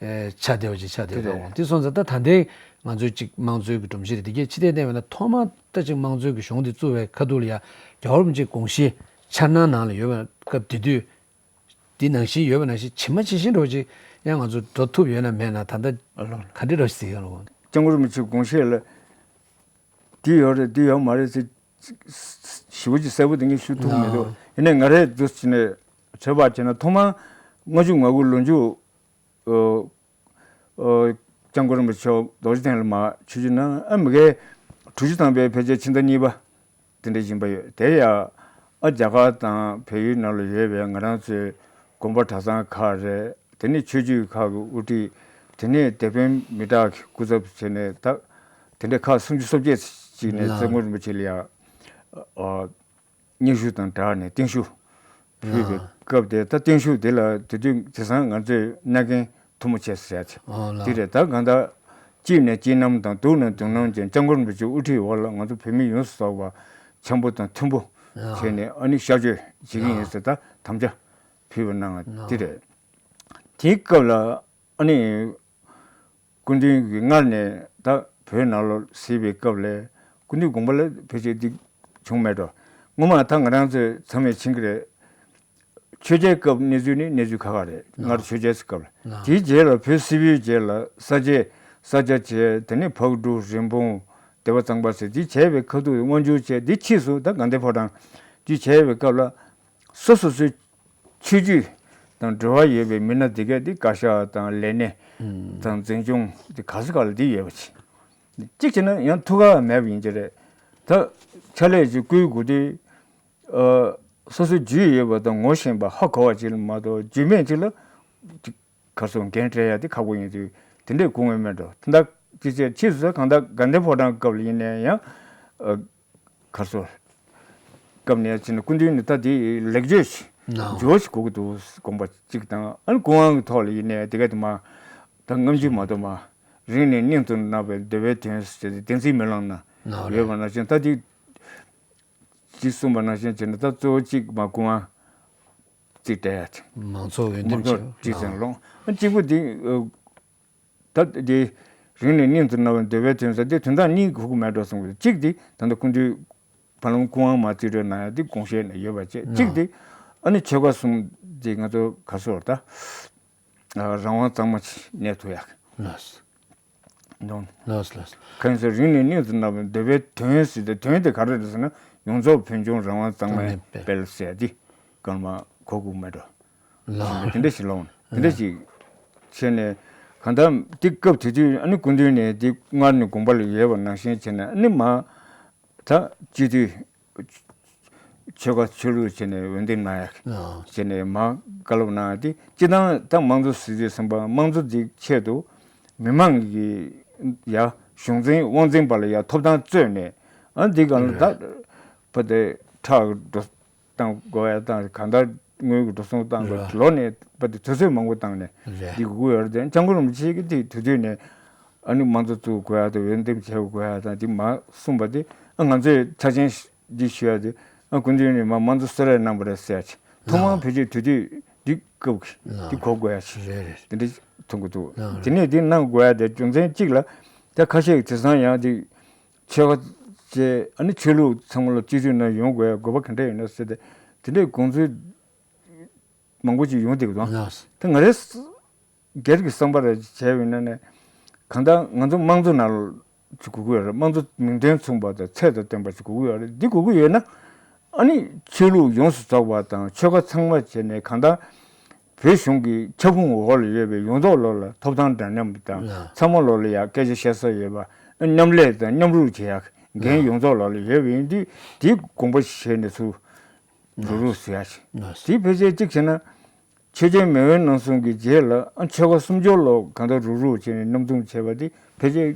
ཆགས་བསྡད་པ་ཅིག་ཆགས་བསྡད་པ་འོང་དེ་སོང་ཙང་ད་ད་ལྟའི་ང་ཚོའི་ཅིག་དམངས་གཙོའི་གི་སྒྲོམ་གཞི་རེད་དེ་གའི་ཕྱི་བལྟས་བལྟས་པ་ན་ཐོག་མ་ད་ཅིག་དམངས་གཙོའི་གི་གཞུང་འདི་བཙུགས་པའི་ཁ་ཐུག་ལ་ཡ་རྒྱལ་བ་རིན་པོ་ཆེའི་དགོངས་གཞི་འཆར་སྣང་ནང་ལ་ཡོད་པ་སྐབས་དེ་དུས། འདི་ནང་བཞིན་ཡོད་པ་ནང་བཞིན་ཇི་མ་ཇི་བཞིན་འགྲོ་ཅིག་ཡང་ང་ཚོ་འགྲོ་ཐུབ་ཡོད་ན་མེད་ན་ད་ལྟ་ག་འདྲ་འགྲོ་ཟིག་ཡོད་ལ། སྐྱབས་མགོན་རིན་པོ་ཆེའི་དགོངས་བཞེད་ལ་འདི་ཡོད་རེད་འདི་ཡོད་མ་རེད་ཟེར་ཞིབ་པོ་ཅིག་གསལ་པོ་དེ་ངས་ཞུ་ཐུབ་མི་འདུག་ཡིན་ནའི་ང་རས་འདུག་བྱས་ནས་དྲི་བ་བྱས་ན་ཐོག་མར་ལྔ་བཅུ་ང་དགུ་ལོ་མཇུག་ཨོ། ཨོ། སྐྱབས་མགོན་རིན་པོ་ཆེ་རྡོ་རྗེ་གདན་ལ་མར་ཆོས་བརྒྱུད་ནང་ཨ་མི་གའི་དྲུག་ཅུ་ཐམ་པའི་ཕལ་ཆེར་ཕྱི་ཟླ་གཉིས་པ་དེ་འདྲ་ཡིན་པ་ཡོད་དེ་ཡང་ཨ་རྒྱ་གར་དང་བལ་ཡུལ་ནང་ལ་ཡོད་པའི་ང་རང་ཚོའི་དགོན་པ་གྲྭ་ཚང་ཁག་རེད་དེ་ནས་ཆོས་བརྒྱུད་ཁག་གི་དབུ་ཁྲིད་དེ་ནས་དེད་དཔོན་མི་དྲག་གི་སྐུ་ཚབ་བྱས་ནས་ད་དེ་འདྲའི་ཁག་སུམ་ཅུ་སོ་བརྒྱད་ཅིག་ནས་སྐྱབས་མགོན་རིན་པོ་ཆེ་ལ་ཡང་ཨ། སྙན་ཞུ་དང་སྦྲགས་ནས་བརྟན་བཞུགས་ཕུལ་བའི་སྐབས་དེ་ད་བརྟན་བཞུགས་དེ་ལ་དེ་དུས་དེང་སང་ང་ཚོས་མནའ་གན་ཐུ་མོ་ཆེ་ཟེར་ཡ་དེ་རེད། ད་གང་ལྟར་སྐྱིད་ནས་སྐྱིད་རྣམས་དང་སྡུག་ནས་སྡུག་རྣམས་ཀྱི་སྐྱབས་མགོན་རིན་པོ་ཆེའི་དབུ་ཁྲིད་འོག་ལ་ང་ཚོ་བོད་མི་ཡོངས་སུ་རྫོགས་པ་འཆམ་པོ་དང་མཐུན་པོ་བྱས་ནས་ཨ་ནི་གཤགས་བཅོས་བྱེད་ཀྱི་ཡིན་ཟེར་ད་དམ་བཅའ་ཕུལ་བ་གནང་བ་དེ་རེད། དེའི་སྐབས་ལ་ཨ་ནི། སྐུ་མདུན་གྱིས་སྔར་ནས་ད་བོད་ནང་ལོགས་གཟིགས་པའི་སྐབས་ལ་སྐུ་མདུན་དགོངས་པ་ལ་ཕལ་ཆེར་འདི་བྱུང་མེད་འགྲོ། སྔོན་མ་ད་ང་རང་ཚོས་ཚང་མས་མཁྱེན་གྱི་རེད། ཆོས་རྒྱལ་སྐབས་གནས་ཚུལ་ནི་གནས་ཚུལ་ཁག་ཁག་རེད། སྔར་ཆོས་རྒྱལ་སྐབས་ལ་དེའི་རྗེས་ལ་བོད་སིལ་བུའི་རྗེས་ལ་ས་སྐྱ་ས་སྐྱ་བྱས་དེ་ནས་ཕག་གྲུ་རིན་སྤུངས་སྡེ་པ་གཙང་པ་ཟེར་འདི་བྱས་པའི་ཁ་ཐུག་དབང་བསྒྱུར་བྱས་འདི་ཕྱིས་སུ་ད་དགའ་ལྡན་ཕོ་བྲང་འདི་བྱས་པའི་སྐབས་ལ། སོ་སོ་སོའི་ཆོས་བརྒྱུད་དང་འབྲེལ་བ་ཡོད་པའི་མི་སྣ་དེ་གས་དེ་བཀའ་ཤག་དང་ལས་སྣེ་དང་འཛིན་སྐྱོང་དེ་ག་ས་ག་ལ་དེ་ཡོད་པ་ཅིག་གཅིག་བྱས་ན་ཡང་ཐུགས་ཁག་མེད་པ་ཡིན་གྱི་རེད། ད་ཕྱག་ལས་ཀྱི་བསྐུལ་དགོས་དུས་སོ་སོའི་རྒྱུས་ཡོད་པ་དང་ངོ་ཤེས་པ་ཧ་གོ་བ་ཅིག་ལ་མ་གཏོགས་རྒྱུས་མེད་ཅིག་ལ་ག་སོ་འགན་སྤྲད་ཡ་དེ་ཁག་པོ་ཡིན་དུས་དེ་འདྲའི་དགོས་ངེས་མེད་འགྲོ། ད་ལྟ་ཅི་བྱས་ཕྱིས་སུ་གང་ལྟར་དགའ་ལྡན་ཕོ་བྲང་སྐབས་ལ་ཡིན་ནའི་ཡང་། གར་སོང་། སྐབས་ནས་ཕྱིན་ན་སྐུ་མདུན་ནི་ད་དེ་ལེགས་བརྗོད་ཞིག་ནའོ། བརྗོད་ཞིག་དགོས་ཀྱི་འདུག་དགོངས་པ་གཅིག་དང་ཨ་ནི་སྐུ་དབང་གི་ཐོག་ལ་ཡིན་ནའི་དེ་ག་དེ་མ་ད་སྔ་འགྱུར་མ་གཏོགས་མ་རིང་ནས་སྙིང་དུ་བརྣག་པའི་འདོད་པའི་དོན་ཟེར་ཏེ་བདེན་ཚིག་སྨོན་ལམ་ན་ནའོ་ཡོད་པ་ནང་བཞིན་ད་དེ་ཅིག་གསུངས་པ་ནང་བཞིན་བྱས་ན་ད་གཙོ་བོ་གཅིག་མ་སྐུ་དབང་གཅིག་སྤྲད་ཡ་དེ་མང་ཚོགས་འོས་མང་འདེམས་ཚོགས་བྱས་བྲིས་ཙམ་ལོང་ཨ་གཅིག་པུ་དེ། ད་དེ་རིང་ནས་སྙིང་དུ་བརྣག་པའི་འདོད་པའི་དོན་ཟེར་དེ་དོན་དག་གཉིས་ཁུག་མེད་འགྲོ་གསུངས་པ་གཅིག་དེ་ད་ལྟ་སྐུ་མདུན་བར་ལམ་སྐུ་དབང་མ་རྩིས་སྤྲོད་གནང་ཡ་དེ་དགོངས་བཞེས་ནས་ཡོད་པ་བཅས་གཅིག་དེ་ཨ་ནི་ཆོལ་ཁ་གསུམ་དེ་ང་ཚོ་ག་སོར་ད་རང་དབང་གཙང་མ་ཅིག་གནས་ཐུབ་ཡག་ལགས། ལགས་ལགས། ཁ་ཡིན་ས་རིང་ནས་གནས་སུ་བསྣམས་པའི་འདོད་པའི་དོན་ཟེར་ཏེ། དོན་དེ་ག་རེ་རེད་ཟེར་ན། ཡོངས་རྫོགས་ཕན་ཆུང་རང་དབང་གཙང་མའི་དཔལ་ཟེར་ཏེ་སྐར་མ་གོ་དགོས་མེད་འགྲོ། ལགས། དེ་འདྲ་ཞིག་ལོངས་དེ་འདྲ་ཞིག་བྱས་ནས། གང་ལྟར་འདི་སྐབས་དེ་དུས་ཨ་ནི་སྐུ་མདུན་ནས་འདི་སྔར་ནས་དགོངས་པ་ལ་ཡོད་པ་ནང་བཞིན་བྱས་ནས། ཨ་ནི་མ་ད་སྤྱི་འཐུས་ཆོལ་ཁ་ཆོས་ལུགས་བྱས་ནས་འོས་འདེམས་གནང་ཡག་བྱས་ནས་མ་བཀའ་སློབ་གནང་ཡག་དེ། སྤྱི་བཏང་ད་དམངས་གཙོ་ཟེར་དུས་ཙམ་པ་དམངས་གཙོ་འདི་ཆེད་དུ་མི་མང་གི་ཡ་གཞུང་འཛིན་དབང་འཛིན་པ་ལ་ཡ་ཐོབ་ཐང་རྩོད་ནས། ཨ་འདི་གང་ལ་ད་བ་དེ་ཁྲག་འགྲོ་བཏང་དགོས་ཡ་དང་། གང་ལྟར་དངུལ་གྱི་འགྲོ་སོང་བཏང་དགོས། རེད། ལོ་ནས་བ་དེ་དུས་ཚོད་མང་པོ་བཏང་ནས་རེད། འདི་དགོས་ཡོད་རེད་དེ། སྐྱབས་མགོན་རིན་པོ་ཆེ་གིས་དེ་དུས་དུས་ནས་ཨ་ནི་དམངས་གཙོ་བཙུགས་དགོས་ཡ་དང་། འོས་འདེམས་བྱེད་དགོས་ཡ་དང་དེ་མ་གསུངས་པ་དེ། ཨ་ང་ཚོས་ཆ་རྐྱེན་འདི་ཞུ་ཡ་དེ། ཨ་སྐུ་མདུན་ནས་མ་དམངས་གཙོ་གསོལ་རས་གནང་བ་རེད་ཟེར་ཡ་ཅིག་ཐོག་མར་ལགས། ཕལ་ཆེར་དུས་དུས་འདི་སྐབས་ཀྱི་འདི་ལགས། གོ་དགོས་ཡ་ཅིག་རེད་རེད། དེ་འདྲ་མཐོང་གི་འདུག་ལགས། དེ་ནས་འདི་གནང་དགོས་ཡ་དེ་རྒྱུ་མཚན་གཅིག་ལ། ད་ཁ་ཤས་ཀྱིས་དེང་སང་ཡང་དེ་ཆོལ་ཁ་བཅས་ཨ་ནི་ཆོས་ལུགས་ཚང་མ་ལ་སྤྱི་འཐུས་ནང་ཡོང་དགོས་ཡ་དགོས་པ་ག་འདྲ་ཡོད་ན་ཟེར་ཏེ། དེ་འདྲའི་དགོངས་ཚུལ་མང་པོ་ཅིག་ཡོང་བསྡད་ཀྱི་འདུག་ལགས། ད་ང་རའི་སྒེར་གྱི་བསམ་པ་རེ་བྱས་པ་ཡིན་ན་ནས། གང་ལྟར་ང་ཚོ་དམངས་གཙོ་ནང་ལ་ཅིག་དགོས་ཀྱི་ཡོད་རེད། དམངས་གཙོ་མིང་དོན་མཚུངས་པ་དང་ཚད་དང་ལྡན་པ་ཅིག་དགོས་ཀྱི་ཡོད་རེད། འདི་དགོས་ཀྱི་ཡོད་ན། ཨ་ནི་ཆོས་ལུགས་ཡོངས་སུ་རྫོགས་པ་དང་ཆོལ་ཁ་ཚང་མ་བྱས་ནས། གང་ལྟར་བོད་གཞུང་གི་ཁྱབ་ཁོངས་འོག་ལ་ཡོད་པའི་ཡོངས་རྫོགས་ལོགས་ལ་ཐོབ་ཐང་འདྲ་མཉམ་དང་། ལགས། ཚང་མ་ལོགས་ལ་ཡ་སྐད་ཆ་བཤད་ས་ཡོད་པ། མཉམ་ལས་དང་མཉམ་རུབ་བྱེད་ཡག་འགན་ཡོངས་རྫོགས་ལོགས་ལ་ཡོད་པ་ཡིན་དུས། དེའི་དགོངས་པ་བཞེས་ནས་ཚུར་རུག་རུག་ཟེར་ཡ་ཞིག་ལགས། དེའི་ཕལ་ཆེར་གཅིག་བྱས་ན། ཆོས་རྒྱལ་མེས་དབོན་རྣམ་གསུམ་གྱི་རྗེས་ལ་ཨ་ཆོལ་ཁ་སུམ་ཅུ་ལོག་གང་ལྟར་རུག་རུག་བྱས་ནས་རྣམ་རྟོག་བྱས་པ་དེ། ཕལ་ཆེར་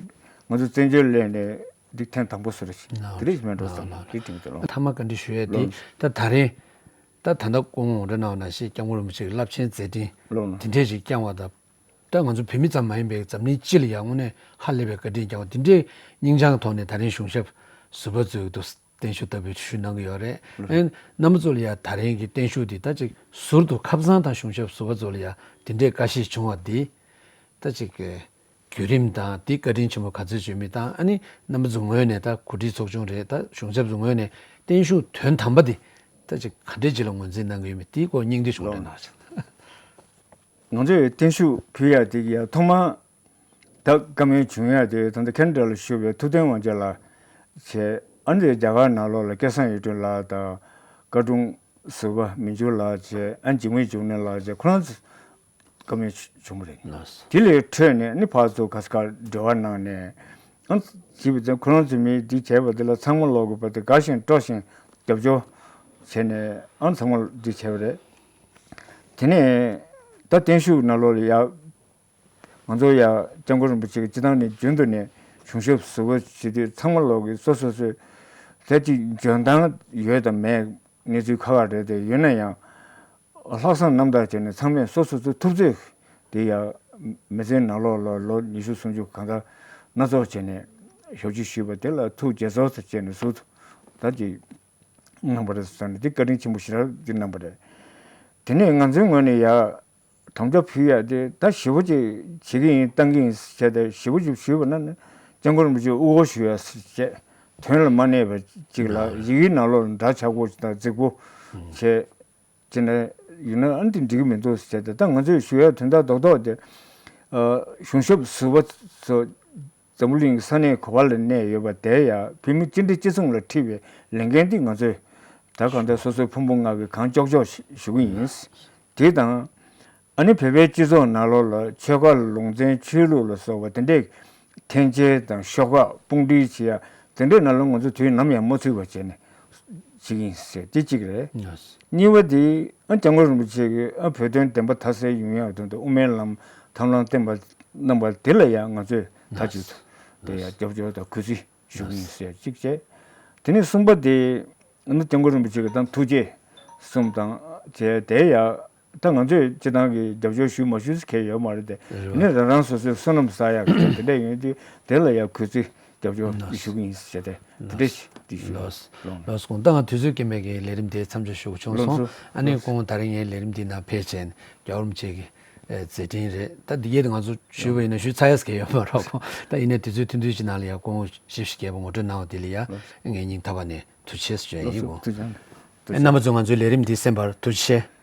ང་ཚོ་བཙན་བྱོལ་སླེབས་ནས་འདི་ཐེངས་དང་པོ་སུ་རེད། ལགས། དེ་རིགས་མེད་འགྲོ་བསམ། ལགས། དེ་དྲན་གྱི་ལགས། ཐ་མ་བཀའ་འདྲི་ཞུ་ཡས་དེ། ལགས། ད་ད་རེས་ད་ད་ལྟ་སྐུ་ངོ་ངོ་སྤྲོད་གནང་བ་ནང་བཞིན་སྐྱབས་མགོན་རིན་པོ་ཆེ་གི་རླབས་ཆེན་མཛད་འཕྲིན་ལགས། དེ་འདྲས་ཞིག་བསྐྱངས་པ་དང་། ད་ང་ཚོ་བོད་མི་ཙམ་མ་ཡིན་པའི་འཛམ་གླིང་སྤྱི་ལ་ཡང་དངོས་གནས་ཧ་ལས་པའི་བཀའ་དྲིན་བསྐྱངས་པ་དེ་འདྲའི་སྙིང་བཅངས་ཐོག་ནས་ད་རིང་གཞུང་ཞབས་ཟུར་པ་ཚོས་འདུག་བརྟན་བཞུགས་ལྟ་བུའི་ཞུ་གནང་གི་ཡོད་རེད། ཨེ། རྣམ་པ་ཚོ་ལ་ཡང་ད་རིང་གི་བརྟན་བཞུགས་འདི་ད་ཅིག་ཟུར་དུ་ཁ་སང་དང་གཞུང་ཞབས་ཟུར་པ་ཚོ་ལ་ཡང་དེ་འདྲའི་བཀྲ་ཤིས་བྱུང་བ་འདི། ད་ཅིག་བརྒྱུད་རིམ་དང་འདི་བཀའ་དྲིན་ཆེན་པོ་ག་ཚོད་བརྗོད་མིན་དང་། ཨ་ནི་རྣམ་པ་ཚོ་ངོས་ནས། ད་གོ་སྒྲིག་ཚོགས་ཆུང་རེད། ད་གཞུང་ཞབས་ཚོ་ངོས་ནས་བརྟན་བཞུགས་དོན་དམ་པ་འདི་ད་ཅིག་ག་འདྲའི་ཅིག་ལ་ངོས་འཛིན་གནང་གི་ཡོད་མེད། དེའི་སྐོར་སྙིང་བསྡུས་ཤིག་འོ་ན། ང་ཚོས་བརྟན་བཞུགས་ཕུལ་ཡ་དེ་ཡ་ཐོག་མ། ད་བཀའ་མོལ་བྱུང་ཡ་དེ། ད་ལྟ་ཁེ་ན་ཌ་ལ་བཞུགས་པའི་ཐུབ་བསྟན་དབང་རྒྱལ་ལགས་བྱས། ཨ་ནི་རྒྱ་གར་ནང་ལོགས་ལ་སྐལ་བཟང་གཡུ་སྒྲོན་ལགས་དང་། བཀའ་དྲུང་ཟུར་པ་མི་འགྱུར་ལགས་བྱས། ཨ་ནི་འཇིགས་མེད་འབྱུང་གནས་ལགས་བྱས། ཁོ་རང་ཚོ་བཀའ་མོལ་བྱུང་བ་རེད། ལགས། དེ་ལས་འཕྲོས་ནས་ནི་ཕར་ཚུར་ག་ས་ག་འབྲེལ་བ་གནང་ནས། ཨ་ནི་བྱས་པ་དེ། ཁོ་རང་ཚོ་མིས་འདི་བྱས་པ་དེ་ལ་ཚང་མ་ལོག་གི་བར་དུ་དགའ་ཞིང་སྤྲོ་ཞིང་རྒྱབ་སྐྱོར་བྱས་ནས། ཨ་ནི་ཚང་མ་འདི་བྱས་པ་རེད། དེ་ནས་ད་བརྟན་བཞུགས་ནང་ལོགས་ལ་ཡ། ང་ཚོ་ཡ་སྐྱབས་མགོན་རིན་པོ་ཆེ་གི་སྤྱི་བཏང་ནས་རྒྱུན་དུ་ནས་གཞུང་ཞབས་ཟུར་པ་བྱེད་དུས། ཚང་མ་ལོག་གི་སོ་སོ་སོའི་ད་ཅིག་འཇོན་ཐང་ཡོད་དང་མེད་གནས་ཚུལ་ཁ་ཁ་རེད་དེ། ཡོད་ན་ཡང་ལྷག་བསམ་རྣམ་དག་བྱས་ནས། ཚང་མས་སོ་སོ་སོའི་ཐུབ་ཚོད་དེ་ཡ་མི་ཚེའི་ནང་ལོགས་ལ་ལོ་ཉི་ཤུ་སུམ་ཅུ་གང་ལྟར་སྣ་ཚོགས་བྱས་ནས་ཞབས་ཕྱི་ཞུས་པ་དེ་ལ་ཐུགས་དགྱེས་ཚོར་དང་བཅས་ནས་ཟུར་དུ་ད་ཅིག་གནང་བ་རེད་ཟེར་ནས། དེ་བཀའ་དྲིན་ཆེན་པོ་ཞེ་དྲག་ཅིག་གནང་བ་རེད། དེ་ནས་ང་ཚོའི་ངོས་ནས་ཡ། དམ་བཅའ་ཕུལ་ཡ་དེ་ད་ཞེ་པོ་ཅིག་བྱེད་ཀྱི་ཡིན། བཏང་གི་ཡིན་ཟེར་བྱས་ཏེ་ཞེ་པོ་ཅིག་ཞུས་པ་ན་ནི། སྐྱབས་མགོན་རིན་པོ་ཆེ་དབུ་སྐོར་ཞུ་ཡ་ཟེར་བྱས། དོན་ལ་མ་གནས་པ་ཅིག་ལ། ཡི་གེའི་ནང་ལོགས་ལ་འདྲ་ཆགས་པོ་ཅིག་དང་རྫིག་པོ་བྱས་ཅིག་ན་ཡིན་ན། ཨ་ནི་དེ་འགྲིག་གི་མི་འདུག་ཟེར་བྱས་ཏེ། ད་ང་ཚོས་ཞུ་ཡ་དོན་དག་རྡོག་རྡོག་དེ། ཨ། གཞུང་ཞབས་ཟུར་པ་ཚོ་འཛམ་བུ་གླིང་གི་ས་གནས་ག་པ་ལ་གནས་ཡོད་པ་དེ་ཡ་བོད་མི་སྤྱི་འཐུས་སྤྱི་ཚོགས་ལ་ཁྲིད་པའི་ལས་འགན་འདི་ང་ཚོས་ད་གང་ལྟར་སོ་སོའི་ཕུང་པོ་ལྔ་གི་གང་ལྕོགས་ལྕོགས་ཞུ་གི་ཡིན། དེ་དང་། ཨ་ནི་བོད་པའི་སྤྱི་ཚོགས་ནང་ལོགས་ལ་ཆོལ་ཁ་ལུང་ཚན་ཆོས་ལུགས་ལ་སོགས་པ་དེ་འདྲའི་འཐེན་འཁྱེར་དང་ཤོག་ཁག་དཔུང་སྒྲིག་བྱེད་ཡ་དེ་འདྲའི་ནང་ལ་ང་ཚོ་དུས་ནམ་ཡང་མ་ཚུད་པ་བྱས་ནས་བྱེད་ཀྱི་ཡིན་ཟེར། དེ་གཅིག་རེད། གཉིས་པ་དེ། ཨ། སྐྱབས་མགོན་རིན་པོ་ཆེ་གིས། ཨ། བོད་དོན་བདེན་པ་མཐའ་གསལ་ཡོང་ཡ་དོན་དུ་དབུ་མའི་ལམ་ཐབས་ལམ་བསྟན་པ་གནང་བ་དེ་ལ་ཡང་ང་ཚོས་མཐའ་གཅིག་ཏུ་དེ་ཡང་རྒྱབ་སྐྱོར་དང་གུས་བརྩི་ཞུ་གི་ཡིན་ཟེར་གཅིག་བྱས། དེ་ནས་གསུམ་པ་དེ། ཨ་ནི་སྐྱབས་མགོན་རིན་པོ་ཆེ་གི་དང་ཐུགས་རྗེ་གསུམ་དང་བཅས་དེ་ཡང་ད་ང་ཚོས་སྤྱི་བཏང་གི་རྒྱབ་སྐྱོར་ཞུ་མ་ཞུ་ཟེར་མཁན་ཡོད་མ་རེད་དེ། རེད་བ། ཨ་ནི་རང་རང་སོ་སོའི་བསོད་ནམས་བསགས་ཡག་གི་དེ་འདྲ་ཡོང་དུས་དེ་ལ་ཡང་གུས་བརྩི་རྒྱབ་སྐྱོར་ཞུ་གི་ཡིན་ཟེར་བྱས་ཏེ། དེ་འདྲ་ཞིག་དེ་ཞུ། ལགས་སོ། ལགས་སོ། ད་ང་དུས་ཚོད་རྐྱེན་པས་ཀྱི་ལས་རིམ་དེ་མཚམས་འཇོག་ཞུ་དགོས་བྱུང་སོང་། ལགས་སོ། ཨ་ནི་ལགས་སོ། སྐུ་ངོ་ད་རིང་ངའི་ལས་རིམ་འདི་ནང་ཕེབས་བྱས་རྒྱལ་བ་རིན་པོ་ཆེ་གི་ཨེ་མཛད་འཕྲིན་རེད། ད་འདི་གས་དེ་ང་ཚོ་ཞུས་པ་ཡིན་ན་ཞུས་ཚར་ཡས་ཀྱི་ཡོད་མ་རེད་གོ། ད་ཡིན་ནའི་དུས་ཚོད་ཐུང་ཐུང་ཅིག་ནང་ལ་ཡ་སྐུ་ངོ་བཞི་བཅུ་ཞེ་བརྒྱད་པ་ངོ་སྤྲོད་གནང་བ་དེ་ལ་ཡ་ངས་སྙིང་ཐག་པ་ནས་ཐུགས་རྗེ་ཆེ་ཞུ་ཡ་ཡིན་གོ། ལགས་སོ། ཐུགས་རྗེ་ཆེ། ཨེ་རྣམ་པ་ཚོ་ང་ཚོའི་ལས་རིམ་འདི་གསན་པར་ཐུགས་རྗེ་ཆེ།